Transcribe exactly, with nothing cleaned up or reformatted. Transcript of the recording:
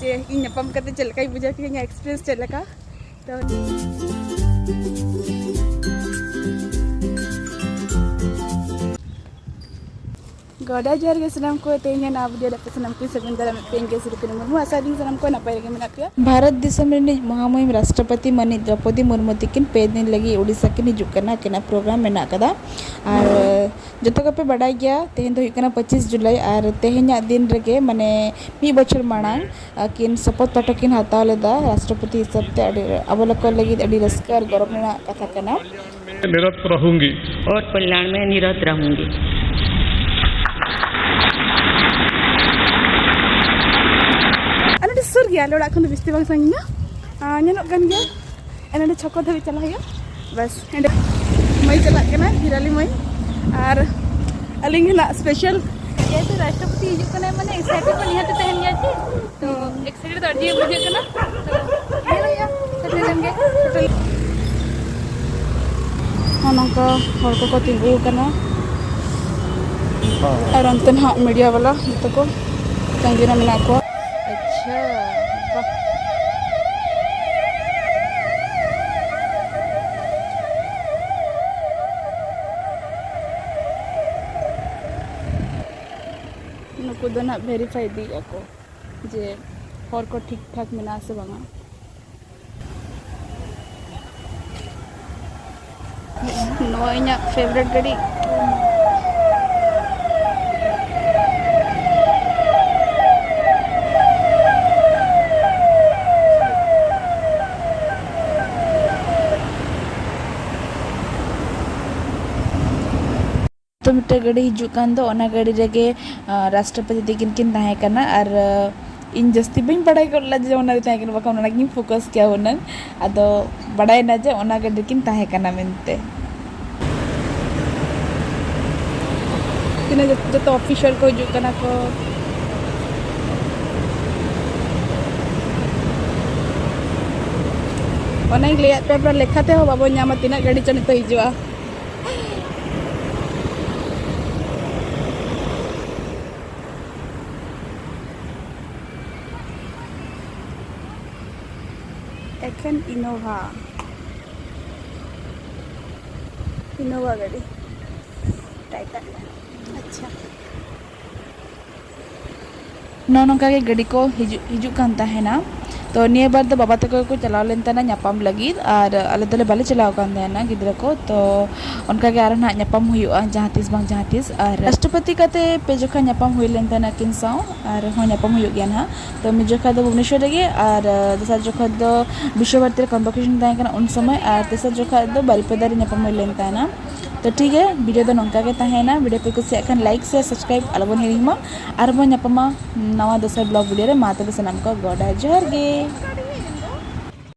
ᱡᱮ ᱤᱧ ᱧᱟᱯᱟᱢ ᱠᱟᱛᱮ ᱪᱮᱫ ᱞᱮᱠᱟᱧ ᱵᱩᱡᱷᱟᱹᱣ ᱠᱮᱫᱟ, ᱤᱧᱟᱹᱜ experience ᱪᱮᱫ ᱞᱮᱠᱟ᱾ ᱛᱚ ᱜᱚᱰᱟ ᱡᱚᱦᱟᱨ ᱜᱮ ᱥᱟᱱᱟᱢ ᱠᱚ, ᱛᱮᱦᱮᱧ ᱱᱟᱣᱟ video ᱨᱮ ᱟᱯᱮ ᱥᱟᱱᱟᱢ ᱠᱚᱧ ᱥᱟᱹᱜᱩᱱ ᱫᱟᱨᱟᱢᱮᱫ ᱯᱮᱭᱟ᱾ ᱤᱧ ᱜᱮ ᱥᱤᱨᱤᱯᱤᱱᱤ ᱢᱩᱨᱢᱩ, ᱟᱥᱟ ᱫᱤᱧ ᱥᱟᱱᱟᱢ ᱠᱚ ᱱᱟᱯᱟᱭ ᱨᱮᱜᱮ ᱢᱮᱱᱟᱜ ᱯᱮᱭᱟ᱾ ᱵᱷᱟᱨᱚᱛ ᱫᱤᱥᱚᱢ ᱨᱤᱱᱤᱡ ᱢᱚᱦᱟᱢᱩᱦᱤᱢ ᱨᱟᱥᱴᱨᱚᱯᱚᱛᱤ ᱢᱟᱹᱱᱤᱡ ᱫᱨᱚᱯᱚᱫᱤ ᱢᱩᱨᱢᱩ ᱛᱤᱠᱤᱱ ᱯᱮ ᱫᱤᱱ ᱞᱟᱹᱜᱤᱫ ᱳᱰᱤᱥᱟ ᱠᱤᱱ ᱦᱤᱡᱩᱜ ᱠᱟᱱᱟ᱾ ᱟᱹᱠᱤᱱᱟᱜ program ᱢᱮᱱᱟᱜ ᱠᱟᱫᱟ᱾ ᱟᱨ ᱡᱚᱛᱚ ᱜᱮᱯᱮ ᱵᱟᱰᱟᱭ ᱜᱮᱭᱟ, ᱛᱮᱦᱮᱧ ᱫᱚ ᱦᱩᱭᱩᱜ ᱠᱟᱱᱟ ᱯᱚᱸᱪᱤᱥ ᱡᱩᱞᱟᱭ, ᱟᱨ ᱛᱮᱦᱮᱧᱟᱜ ᱫᱤᱱ ᱨᱮᱜᱮ, ᱢᱟᱱᱮ, ᱢᱤᱫ ᱵᱚᱪᱷᱚᱨ ᱢᱟᱲᱟᱝ ᱟᱹᱠᱤᱱ ᱥᱚᱯᱚᱛ ᱯᱟᱴᱷᱚ ᱠᱤᱱ ᱦᱟᱛᱟᱣ ᱞᱮᱫᱟ ᱨᱟᱥᱴᱨᱚᱯᱚᱛᱤ ᱦᱤᱥᱟᱹᱵ ᱛᱮ᱾ ᱟᱹᱰᱤ, ᱟᱵᱚ ᱞᱮᱠᱟ ᱞᱟᱹᱜᱤᱫ ᱟᱹᱰᱤ ᱨᱟᱹᱥᱠᱟᱹ ᱟᱨ ᱜᱚᱨᱚᱵᱽ ᱨᱮᱱᱟᱜ ᱠᱟᱛᱷᱟ ᱠᱟᱱᱟ᱾ में निरत रहूंगी। और कल्याण में निरत रहूंगी। ᱟᱨ ᱱᱚᱰᱮ ᱥᱩᱨ ᱜᱮᱭᱟ, ᱟᱞᱮ ᱚᱲᱟᱜ ᱠᱷᱚᱱ ᱫᱚ ᱵᱮᱥᱤ ᱵᱟᱝ ᱥᱟᱺᱜᱤᱧᱟ᱾ ᱟᱨ ᱧᱮᱞᱚᱜ ᱠᱟᱱ ᱜᱮᱭᱟ, ᱟᱨ ᱱᱚᱰᱮ ᱪᱷᱚᱠᱚ ᱫᱷᱟᱹᱵᱤᱡ ᱪᱟᱞᱟᱜ ᱦᱩᱭᱩᱜᱼᱟ᱾ ᱵᱟᱥ, ᱚᱸᱰᱮ ᱢᱟᱹᱭ ᱪᱟᱞᱟᱜ ᱠᱟᱱᱟ, ᱦᱤᱨᱟᱞᱤ ᱢᱟᱹᱭ᱾ ᱟᱨ ᱟᱹᱞᱤᱧ ᱜᱮ ᱱᱟᱜ special, ᱡᱮᱦᱮᱛᱩ ᱨᱟᱥᱴᱨᱚᱯᱚᱛᱤ ᱦᱤᱡᱩᱜ ᱠᱟᱱᱟᱭ, ᱢᱟᱱᱮ excited ᱢᱟ ᱱᱤᱦᱟᱹᱛ ᱛᱟᱦᱮᱱ ᱜᱮᱭᱟ ᱪᱮ᱾ ᱛᱚ excited ᱫᱚ ᱟᱹᱰᱤ ᱡᱳᱨ ᱵᱩᱡᱷᱟᱹᱜ ᱠᱟᱱᱟ᱾ ᱛᱚ ᱧᱮᱞ ᱦᱩᱭᱩᱜᱼᱟ, ᱥᱮᱴᱮᱨ ᱞᱮᱱ ᱜᱮ᱾ ᱱᱚᱜᱼᱚ ᱱᱚᱝᱠᱟ ᱦᱚᱲ ᱠᱚᱠᱚ ᱛᱤᱸᱜᱩ ᱟᱠᱟᱱᱟ, ᱟᱨ ᱚᱱᱛᱮ ᱱᱟᱦᱟᱜ media ᱵᱟᱞᱟ ᱡᱚᱛᱚ ᱠᱚ ᱛᱟᱺᱜᱤ ᱨᱮ ᱢᱮᱱᱟᱜ ᱠᱚᱣᱟ᱾ ᱟᱪᱪᱷᱟ, ᱵᱟᱦ᱾ ᱱᱩᱠᱩ ᱫᱚ ᱱᱟᱜ verify ᱤᱫᱤᱭᱮᱫᱼᱟ ᱠᱚ ᱡᱮ ᱦᱚᱨ ᱠᱚ ᱴᱷᱤᱠ ᱴᱷᱟᱠ ᱢᱮᱱᱟᱜᱼᱟ ᱥᱮ ᱵᱟᱝᱟ᱾ ᱱᱚᱣᱟ ᱤᱧᱟᱹᱜ favourite ᱜᱟᱹᱰᱤ᱾ ᱛᱚ ᱢᱤᱫᱴᱮᱡ ᱜᱟᱹᱰᱤ ᱦᱤᱡᱩᱜ ᱠᱟᱱ ᱫᱚ, ᱚᱱᱟ ᱜᱟᱹᱰᱤ ᱨᱮᱜᱮ, ᱟᱸ, ᱨᱟᱥᱴᱨᱚᱯᱚᱛᱤ ᱛᱟᱹᱠᱤᱱ ᱠᱤᱱ ᱛᱟᱦᱮᱸ ᱠᱟᱱᱟ᱾ ᱟᱨ, ᱟᱸ, ᱤᱧ ᱡᱟᱹᱥᱛᱤ ᱵᱟᱹᱧ ᱵᱟᱲᱟᱭ ᱜᱚᱫ ᱞᱮᱫᱟ ᱡᱮ ᱚᱱᱟ ᱨᱮ ᱛᱟᱦᱮᱸ ᱠᱟᱱᱟ, ᱵᱟᱠᱷᱟᱱ ᱚᱱᱟ ᱜᱤᱧ focus ᱠᱮᱭᱟ ᱦᱩᱱᱟᱹᱝ᱾ ᱟᱫᱚ ᱵᱟᱲᱟᱭᱮᱱᱟ ᱡᱮ ᱚᱱᱟ ᱜᱟᱹᱰᱤ ᱨᱮᱠᱤᱱ ᱛᱟᱦᱮᱸ ᱠᱟᱱᱟ ᱢᱮᱱᱛᱮ᱾ ᱛᱤᱱᱟᱹᱜ ᱡᱚᱛᱚ official ᱠᱚ ᱦᱤᱡᱩᱜ ᱠᱟᱱᱟ ᱠᱚ᱾ ᱚᱱᱟᱧ ᱞᱟᱹᱭᱟᱫ ᱯᱮᱭᱟ, ᱯᱩᱨᱟᱹ ᱞᱮᱠᱷᱟ ᱛᱮᱦᱚᱸ ᱵᱟᱵᱚᱱ ᱧᱟᱢᱟ ᱛᱤᱱᱟᱹᱜ ᱜᱟᱹᱰᱤ ᱪᱚ ᱱᱤᱛᱚᱜ ᱦᱤᱡᱩᱜᱼᱟ᱾ ᱮᱠᱷᱮᱱ ᱤᱱᱳᱵᱷᱟ, ᱤᱱᱳᱵᱷᱟ ᱜᱟᱹᱰᱤ, ᱴᱟᱭᱴᱟᱱ᱾ ᱟᱪᱪᱷᱟ, ᱱᱚᱜᱼᱚ ᱱᱚᱝᱠᱟ ᱜᱮ ᱜᱟᱹᱰᱤ ᱠᱚ ᱦᱤᱡᱩᱜ, ᱦᱤᱡᱩᱜ ᱠᱟᱱ ᱛᱟᱦᱮᱱᱟ᱾ ᱛᱚ ᱱᱤᱭᱟᱹ ᱵᱟᱨ ᱫᱚ ᱵᱟᱵᱟ ᱛᱟᱠᱚ ᱜᱮᱠᱚ ᱪᱟᱞᱟᱣ ᱞᱮᱱ ᱛᱟᱦᱮᱱᱟ ᱧᱟᱯᱟᱢ ᱞᱟᱹᱜᱤᱫ, ᱟᱨ ᱟᱞᱮ ᱫᱚᱞᱮ ᱵᱟᱞᱮ ᱪᱟᱞᱟᱣ ᱠᱟᱱ ᱛᱟᱦᱮᱱᱟ ᱜᱤᱫᱽᱨᱟᱹ ᱠᱚ᱾ ᱛᱚ ᱚᱱᱠᱟ ᱜᱮ ᱟᱨᱦᱚᱸ ᱱᱟᱦᱟᱜ ᱧᱟᱯᱟᱢ ᱦᱩᱭᱩᱜᱼᱟ ᱡᱟᱦᱟᱸ ᱛᱤᱥ ᱵᱟᱝ ᱡᱟᱦᱟᱸ ᱛᱤᱥ᱾ ᱟᱨ ᱨᱟᱥᱴᱨᱚᱯᱚᱛᱤ ᱠᱟᱛᱮ ᱯᱮ ᱡᱚᱠᱷᱟ ᱧᱟᱯᱟᱢ ᱦᱩᱭ ᱞᱮᱱ ᱛᱟᱦᱮᱱᱟ ᱟᱹᱠᱤᱱ ᱥᱟᱶ, ᱟᱨᱦᱚᱸ ᱧᱟᱯᱟᱢ ᱦᱩᱭᱩᱜ ᱜᱮᱭᱟ ᱱᱟᱦᱟᱜ᱾ ᱛᱚ ᱢᱤᱫ ᱡᱚᱠᱷᱟ ᱫᱚ ᱵᱷᱩᱵᱽᱱᱮᱥᱣᱚᱨ ᱨᱮᱜᱮ, ᱟᱨ ᱫᱚᱥᱟᱨ ᱡᱚᱠᱷᱟ ᱫᱚ ᱵᱤᱥᱥᱚ ᱵᱷᱟᱨᱚᱛᱤ ᱨᱮ convocation ᱛᱟᱦᱮᱸ ᱠᱟᱱᱟ ᱩᱱ ᱥᱚᱢᱚᱭ, ᱟᱨ ᱛᱮᱥᱟᱨ ᱡᱚᱠᱷᱟ ᱫᱚ ᱵᱟᱨᱤᱯᱟᱫᱟ ᱨᱮ ᱧᱟᱯᱟᱢ ᱦᱩᱭ ᱞᱮᱱ ᱛᱟᱦᱮᱱᱟ᱾ ᱛᱚ ᱴᱷᱤᱠ ᱜᱮᱭᱟ, video ᱫᱚ ᱱᱚᱝᱠᱟ ᱜᱮ ᱛᱟᱦᱮᱸᱭᱮᱱᱟ᱾ Video ᱯᱮ ᱠᱩᱥᱤᱭᱟᱜ ᱠᱷᱟᱱ like, share, subscribe ᱟᱞᱚᱵᱚᱱ ᱦᱤᱲᱤᱧ ᱢᱟ᱾ ᱟᱨᱵᱚᱱ ᱧᱟᱯᱟᱢᱟ ᱱᱟᱣᱟ ᱫᱚᱥᱟᱨ vlog video ᱨᱮ᱾ ᱢᱟ ᱛᱚᱵᱮ ᱥᱟᱱᱟᱢ ᱠᱚ ᱜᱚᱰᱟ ᱡᱚᱦᱟᱨ ᱜᱮ᱾